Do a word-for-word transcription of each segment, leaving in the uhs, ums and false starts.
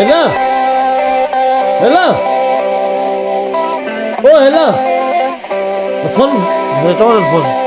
Hela. Hela. Oh, hela. Phone. Phone.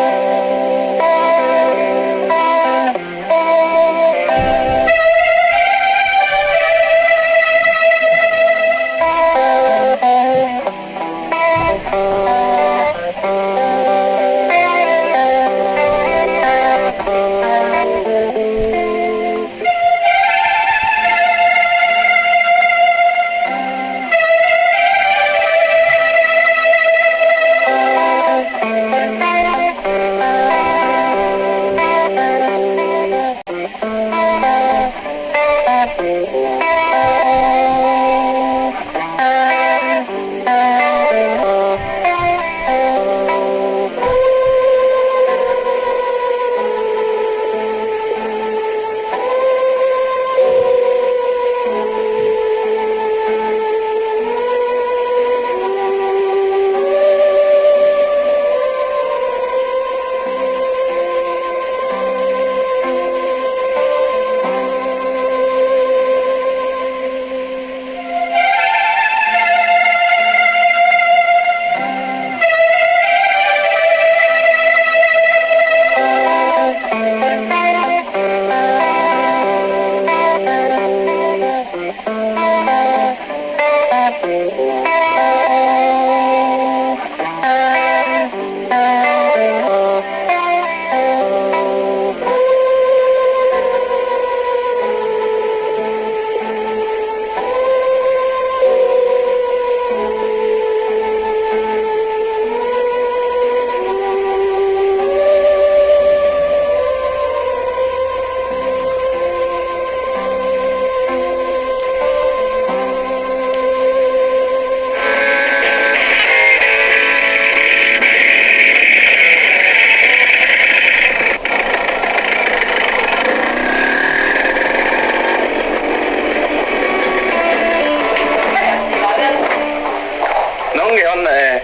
Nong ge on na e.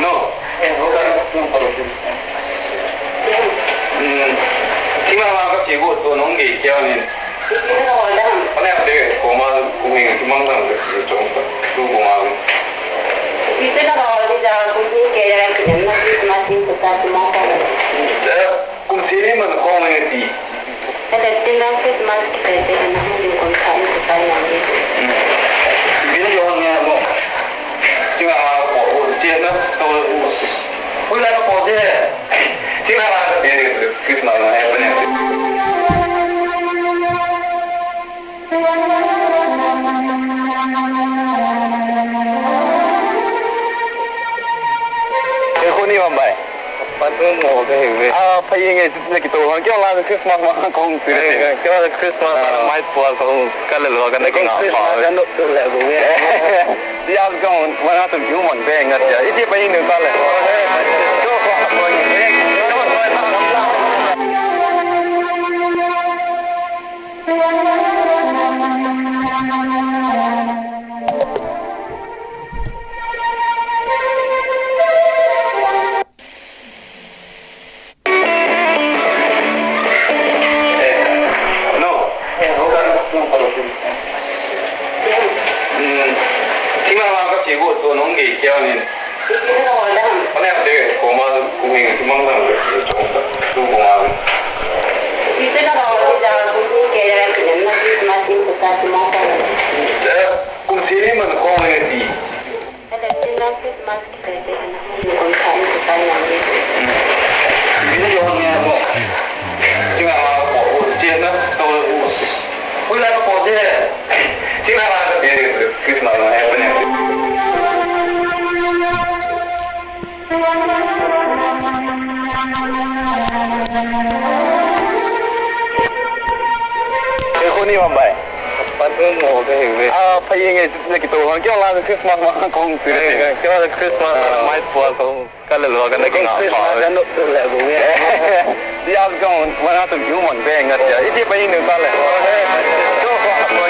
No. Thingla ma ka che go to nong ge kya ni. Ana ya de ko ma ku ni ki mang dang de to ko ma. Ite na ba de ja ku ni ke ya ki na Christmas ni ko ta ki ma ka. Kum thini man ko ngai ti. Hele tin dang Christmas ki te te na hung kum kha ni ko ta ya ni. Bin yo ne mo. Tinga ma ko o ti na to. Ui la ko ti. Tinga ma ko ti Christmas na happening. Ke ko ni wan bai. Patun mo ke he. Ah, pai nge na ki to. Kyo la Christmas ma kong ti. Kyo la Christmas ma mai po kong ka le lo ka na ki nga pa. Christmas ka no tu le bu nge. Dia kong ma na tu yu mon be nga dia. Iti pai ni ka le. Kyo ko ko ni. Kuni wan bai. Patun mo ke he. Ah, pai nge na ki to. Kyo la Christmas ma kong ti. Kyo la Christmas ma mai po kong. Ka le lo ka na ki nga pa. Ka no tu le bu nge. Dia kong ma na tu yu mon be nga dia. Iti pai ni ka le. Ko ko ko.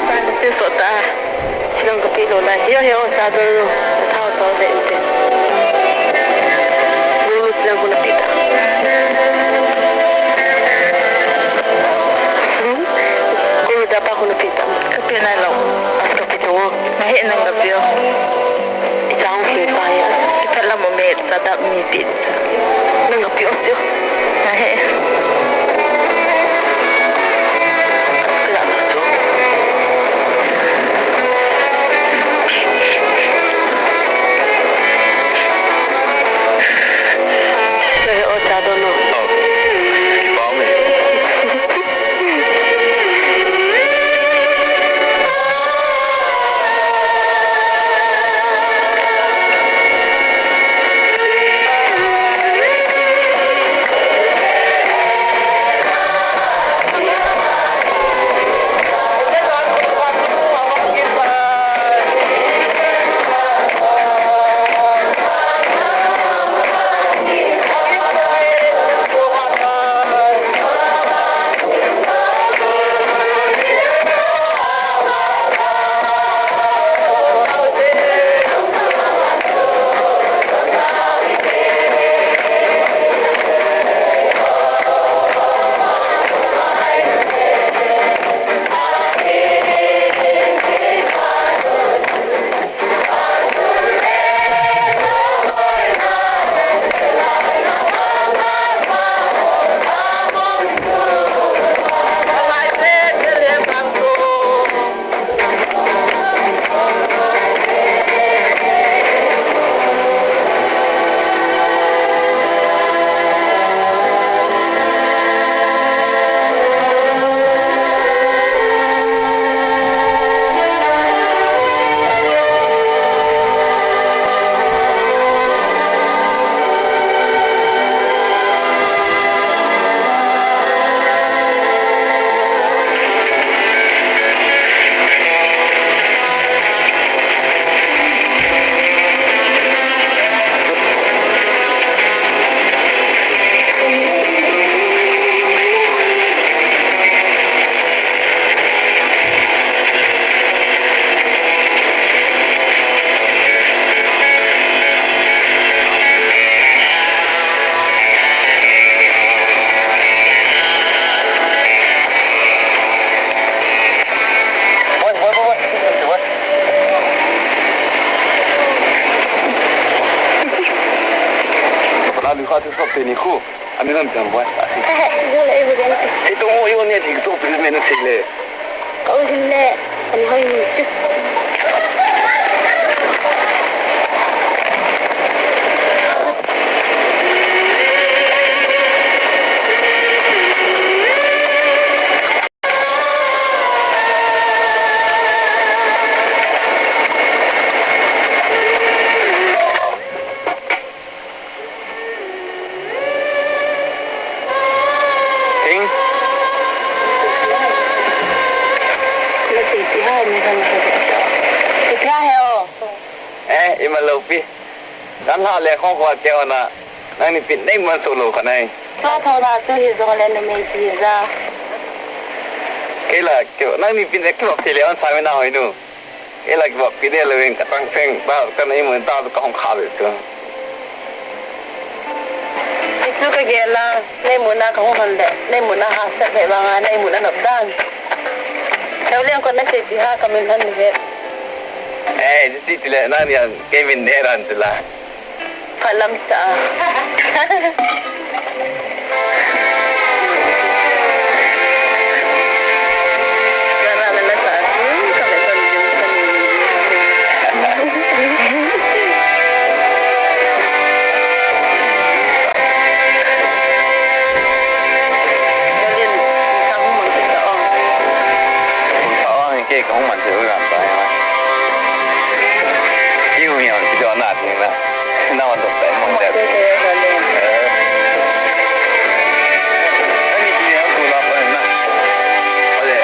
Tan te so ta. Silang ka pi lo la. Hiya hiya o cha do. Thao so de inte. Ni ni silang ko na pi ta. Hmm? Ko da pa ko na pi ta. Ka pi na lo. As ka pi to. Na he nang ka pi o. Ichang hi pa ya. Ipat lam o me ta da mi pi. Nang ka pi o tiu. Na he. Kala ka tiu. He o cha do no. Oh. Ba me. Ani nan piang boy. He, he, he, he, he. He, tu mo yo ne di tu pil me na sei le. Ka u hin le, ani hoi ni chu. Ting. Iti ha ni han ha. Iti ha he o. Eh, ima lo pi. Kan ha le khong khwa ke ona. Nang ni pin nei man so lo kha nai. Tho tho na chu hi jong le numei ti ja. Kei la, kei, nang ni pin ek lo kei le on sa me na hoi nu. Kei la kiba pi de le weng ka tang seng ba ka nei mun ta ka hong kha le chu. Kei chu ka gel a, nei mun a ka hong han le, nei mun a hahsat le vang a, nei mun a nop dan. Theu leng kon na sei ti ha ka min han ni ve. Eh, ti ti le na ni an kei min ne ran ti la. Phalam sa. Hung man chu lam ta ya. Iu mi on ki jo na ti na. Na on dok ta mo ja. Ani ki ya ku la pa na. Ale.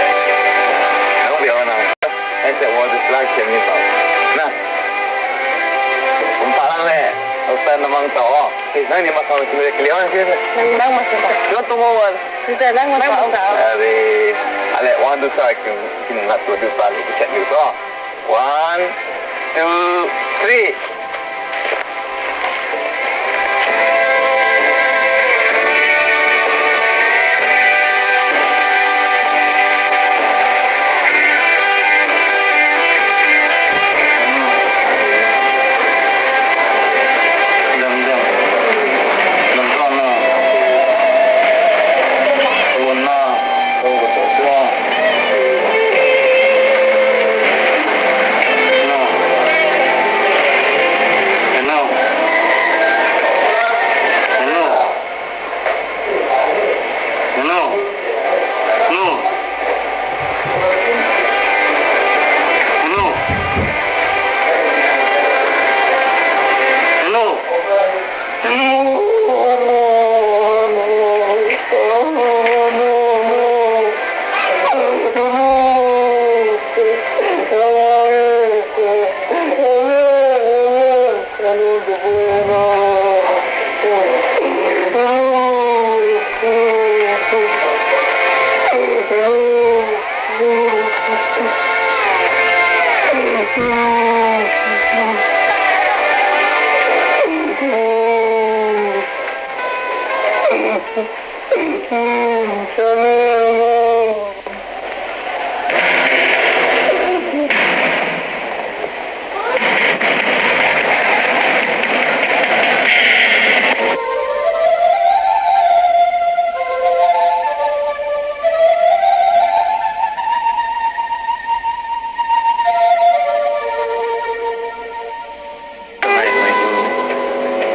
Na ku ya na. Ai se wa de slash mi pa. Na. Kum pa lang le. Au ta na mang ta o. Nang ni ma ka mi le kli on si. Nang ma sa. Yo tu mo wa. Sita lang masa. Are, ale, one, two, three, kin, kin ngat tu du pali, kin chat du to. One, two, three. Dam, dam. Dam, dam, dam. Dam, dam.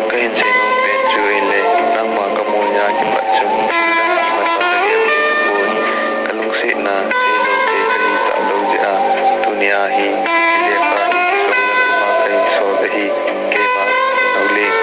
Ka hin seinom pen chu ahile, nangma ka munya kipat chun, nangma sa ka gel thei tapon, ka lungsetna, neilou thei ka hi talou jeh a, tunia hi, lekha hi, sung nangma ka hin sol ahi, keima, Naolen.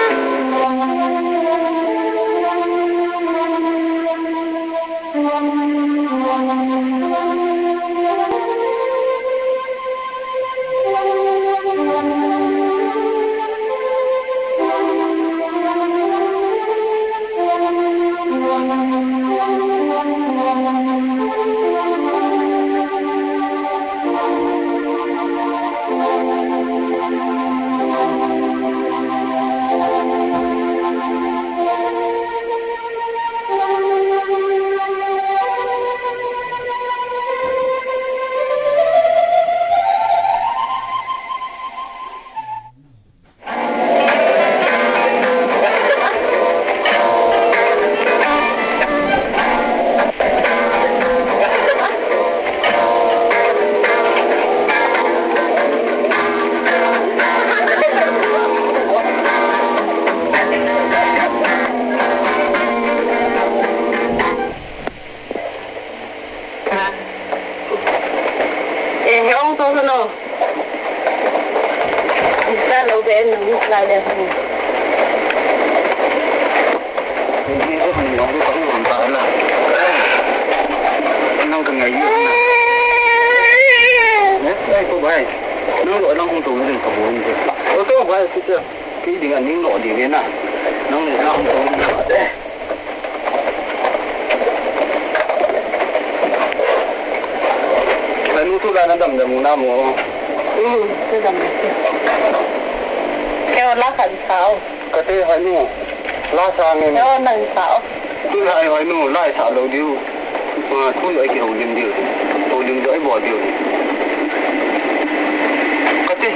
Eh, hong to no. Sa lo de no, la de. Nang ka ngai. Yes, ai ko bai. Nang lo nang hong to ni ka bo ni. O to bai, teacher. Kei dinga ning lo ding ve na. Nang le nang to ni ve. Anu tu la na dam dam na mo. Hmm, tu dam na che. Kei la khan sao. Kate hai nu. La sa nge. Kei la sao. Tu hai hai nu, la sa lo diu. Ma, thu jong i kihoulim diu. Houlim jong i bol diu. Kati,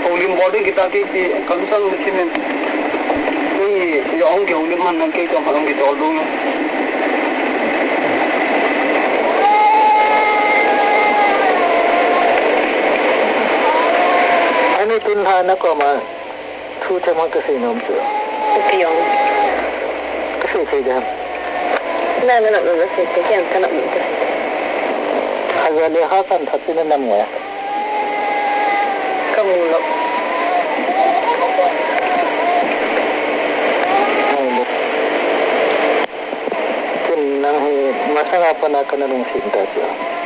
houlim bol ding kita kei ti, ka lusang na kinem. Kei jong kihoulim man nang kei jong hong kichol dong. Ani tun ha na ko ma. Thu themhon kasei nom chu. Ipi jong. Kasei thei dem. Na, na, na, na, sei thei, kei ka na, na, kasei thei. Khatvei le kha kan that chu na nam nge? Ka mu lou. Ken nang hi masanga pat a kana lungset ta chu.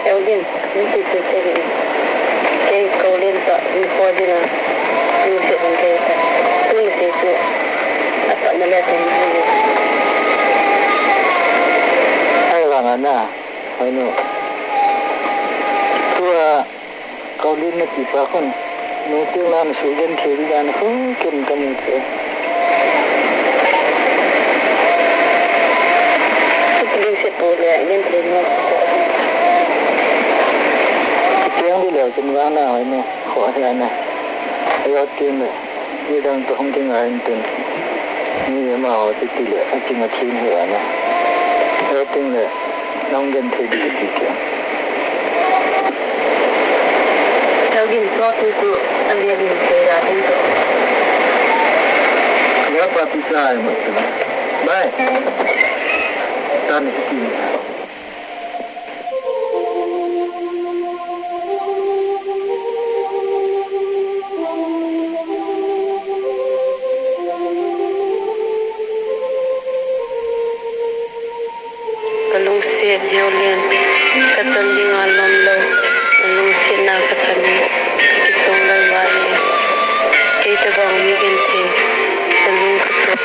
Eugene, niti chu sei in. Kei Kaulen pa, ni kho ding a. Lungset hung kei ta. Tuni sei chu. Apatna le tuni hi. Ahivang a na. Hoinu. Tua Kaulen nati pa khun. Nute nan sugen thei dan khu ken kamu te. Kiti se po le, gen thei mo. Kicheng di le ken vang na hoinu. Kho hi ana. Ayo tin le. Midang toh hung kingai in tin. Mi ama ho ti ti le, aching a thin hi ana. Ayo tin le, nang gen thei di ti ti. Tau din to tu tu, ang dia din se ra din to. Ya pa ti sa ai mo. Bye. Tan ni ti. Ka lungset Heulen, ka chan ding a lom lou, na lungsetna ka chan in, ka kisong lou va e. Kei tabang mi genthei, na lung ka tuah.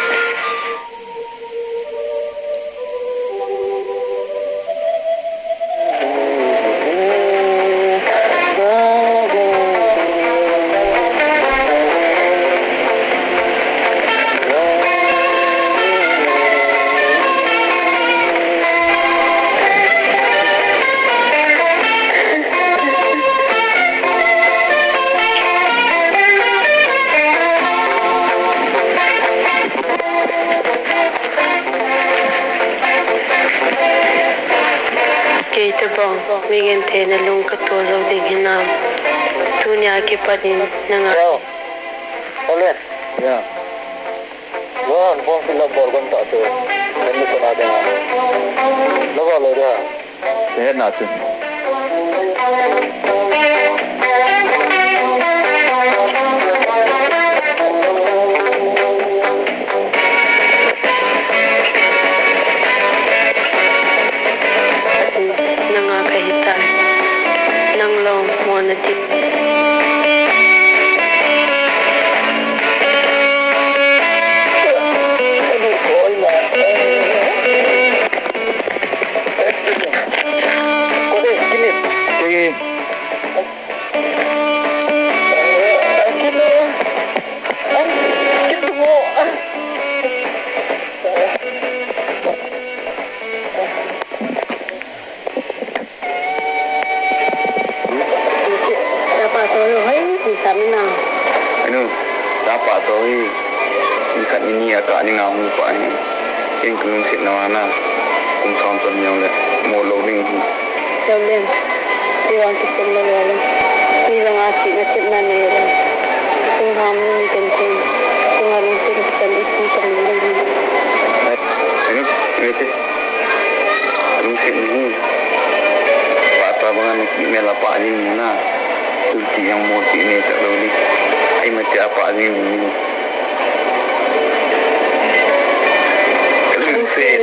Kei tabang, mi genthei na lung ka tuah jou ding hinam. Tunia kipat in na nga. Hello. Olen. Ya. Wan, form fill up bol kon ta tu. Kan ni kona de na. Lo bol lo de. Sehet na chu. Nanga kahitan. Nang lom mo na ti. Tapa toh hoi, ni samina. Anu, tapa toh hi, ni khat ni ni a ka ni nga hung pa hi. Ken ka lungset na vana, kum som som jong le, mo lou ding hi. Problem. Ti vang kisem lou lou le. Ti vang a chihna chihna nei le. Kum ham ni ken ken. Kum a lungset chan i kum chan ni le. Anu, anu te. Lungset ni hi. Pa ta banga na kimel a pa ni na. Tulti yang mo ti ni ta lou ni. Ai ma ti a pa ni ni. Lungset.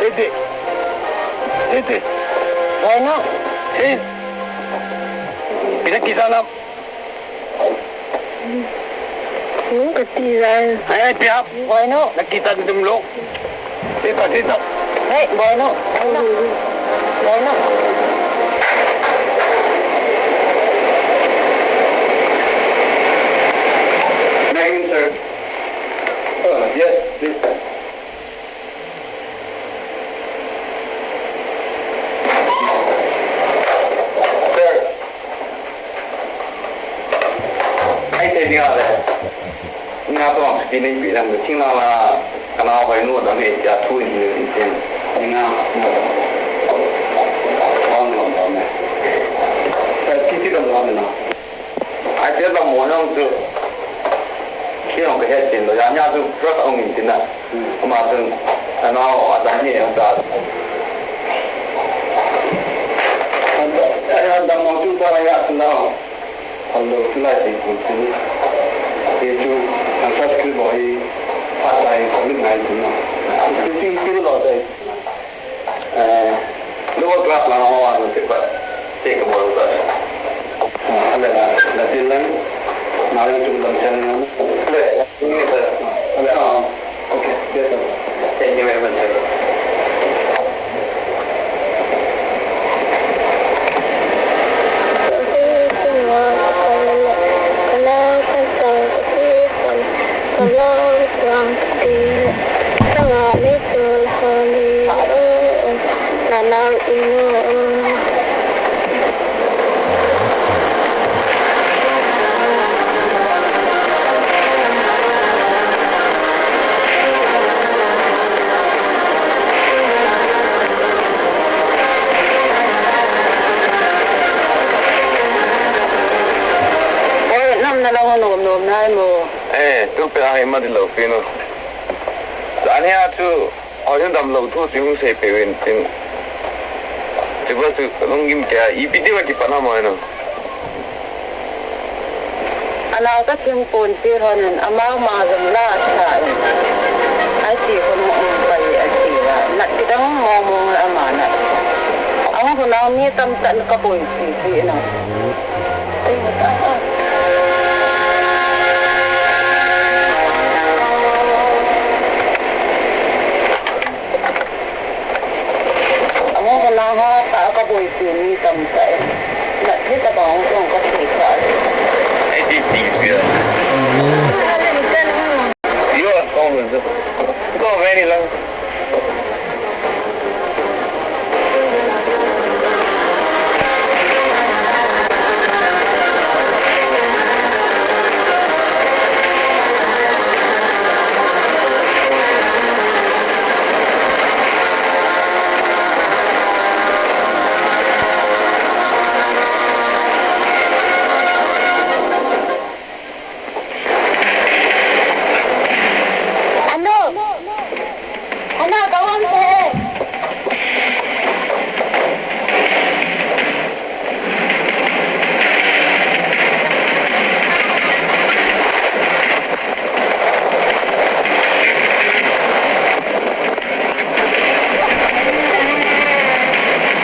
Titi. Titi. Boinu. Hey. Ina kisa na. Nung kati rai. Hey, pia. Boinu. Nakita dum lo. Tita, tita. Hey, Boinu. Boinu. Boinu. May I in, sir? Uh, yes, please. Sir. Ay, thank you, sir. Nga to ang piti nei pi lang, thing la la, ka nao hoi nu dam e tia thu in hin tin tin. Nga. Ang lo dam e. Ka piti dam lo na. Ai te dam mo nang tu. Khi ong ka he tin lo, ya nya tu, pra ka ong in tin na. Ama tu, a nao, a dam ni, a dam. A dam mo tu ta ya tu na. Hello, tulai ti pu ti. Ti chu, ang Sanskrit bol hi, phat lai, sabit ngai ti na. Ti ti ti lo dai. Eh, lower class la ho an te pa. Te ka bol ta. Ah, ala la, la ti lang. Na yang chu lam chen na. Le. Okay, yes, sir. Thank you very much, sir. Oi, nam na lang nom nom nai mo. Eh, tu pe ai ma di lo pi no. Ani a tu. Hoi nu damlou thu chu hung seipeh uvin tin. Chuva chu lunggim kei a, ipi tia kipan ham hoi nu. Anao ka thingpon pi hon in, amau ma jong la sa in. Ai ti kon hung um pai a ti la, nat kidang mong mong la ama nat. Ahung hun a mi tamtah in ka boi pi pi na. Amo ko na ha ta ka boi pi mi tamtah e. Na ni ta ba ko ka ti ka. Ai ti ti ya. Yo, ko ko ni lang. Ano? Ano, kawan ko.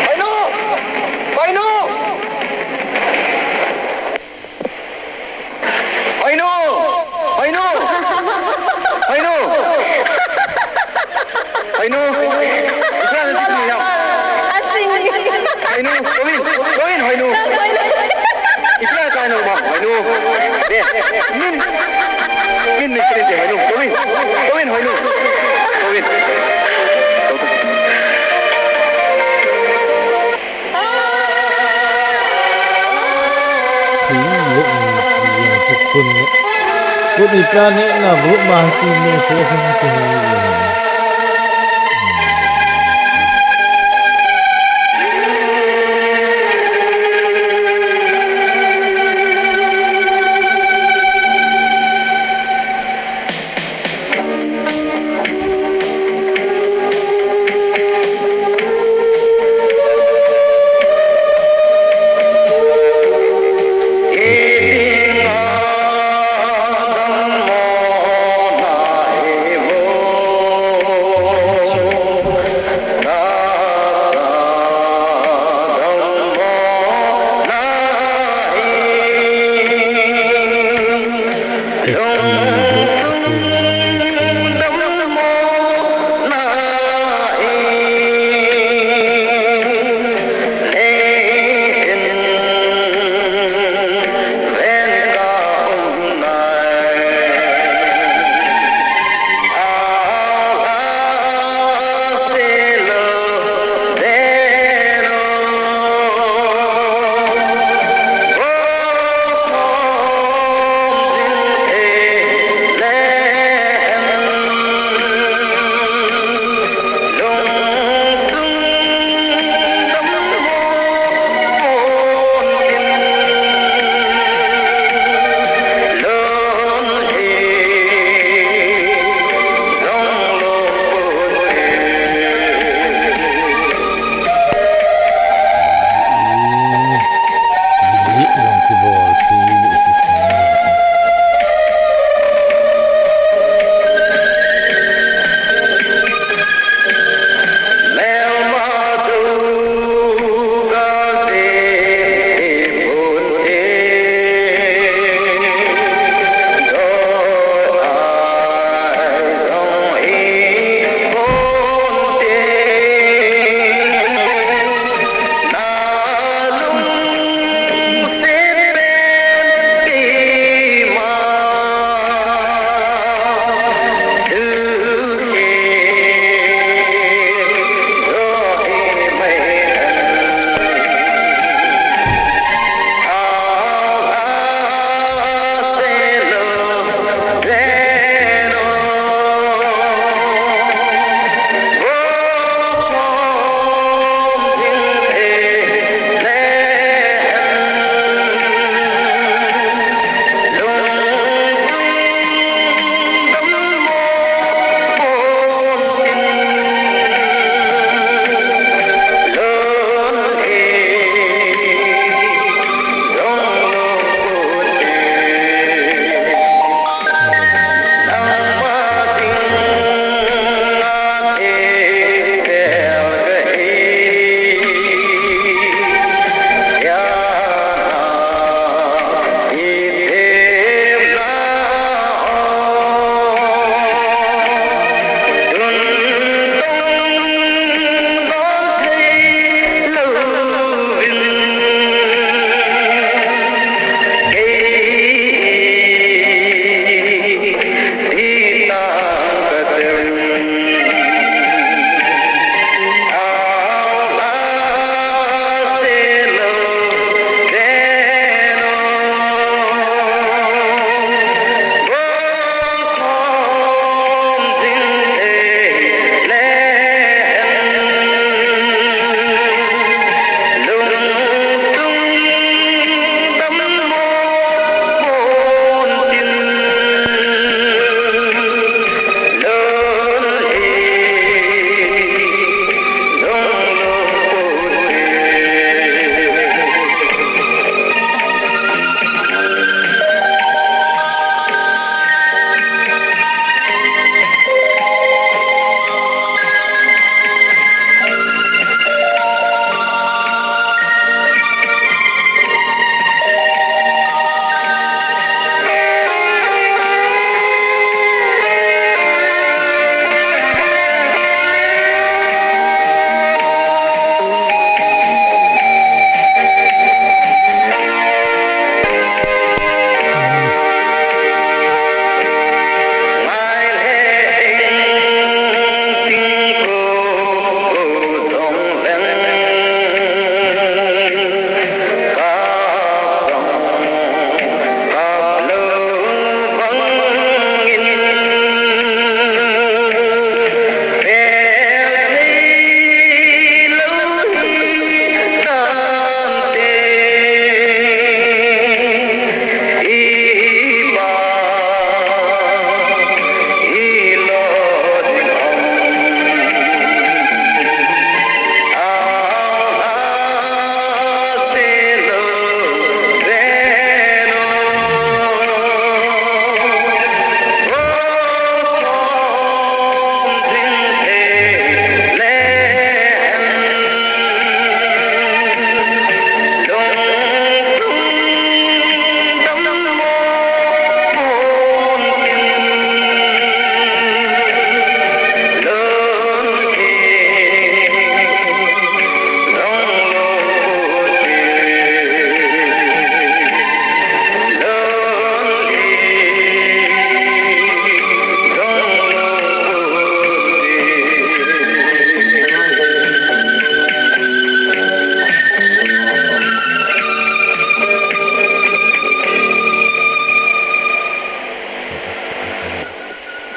Ano? Ano? Hoinu! Hoinu! Hoinu! Hoinu! Ipi na nati ni ya? Hoinu! Kawin! Kawin! Hoinu! Ipi na kano ma? Hoinu! Be! Min! Min ni kiri de Hoinu! Kawin! Kawin Hoinu! Kawin! Kut ni plan he na bu ma ti ni se se ti ni.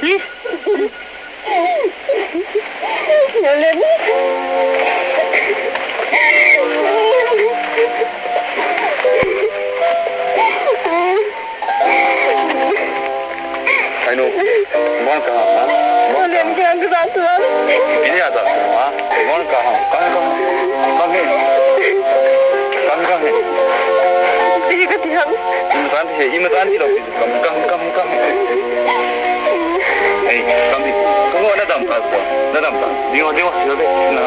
Ainu, mon ka ha, ha? Mon ka ha. Ini ada, ha? Mon ka ha. Kang, kang. Kang he. Kang, kang he. Ima san ti he, ima san ti lo. Kang, kang, kang, kang. Ei, kang di. Kang ho na dam ka ko. Na dam ka. Ding ho, ding ho, ding ho. Na.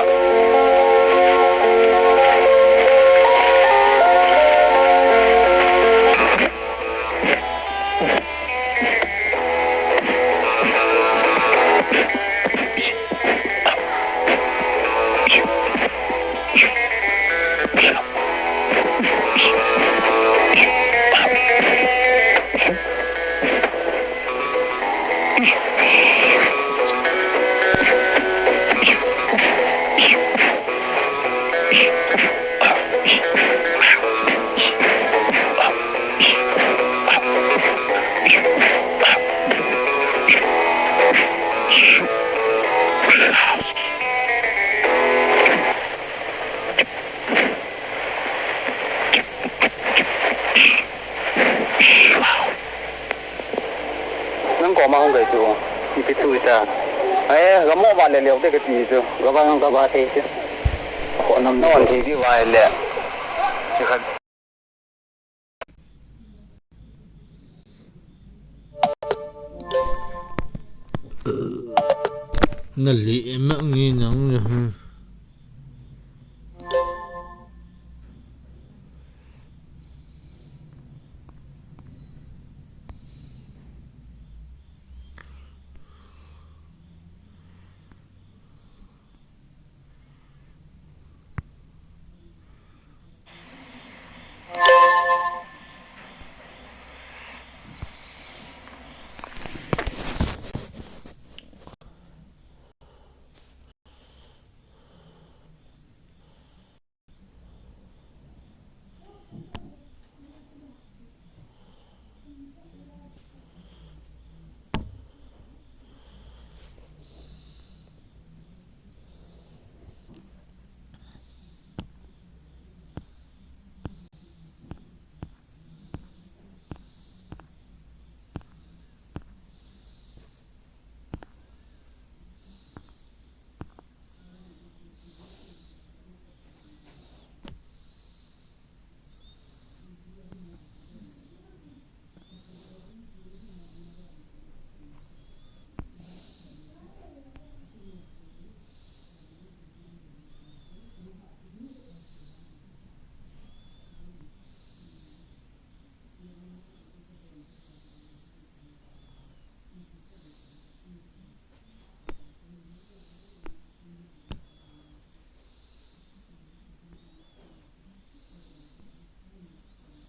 Nang koma hung gai chu. Ipi tu ta. Ai, gamo ba le leo te ka ti chu. Gaba nang gaba thei chu. Ko nam non thei di ba le. Chi khat. Na li mak ngi nang le.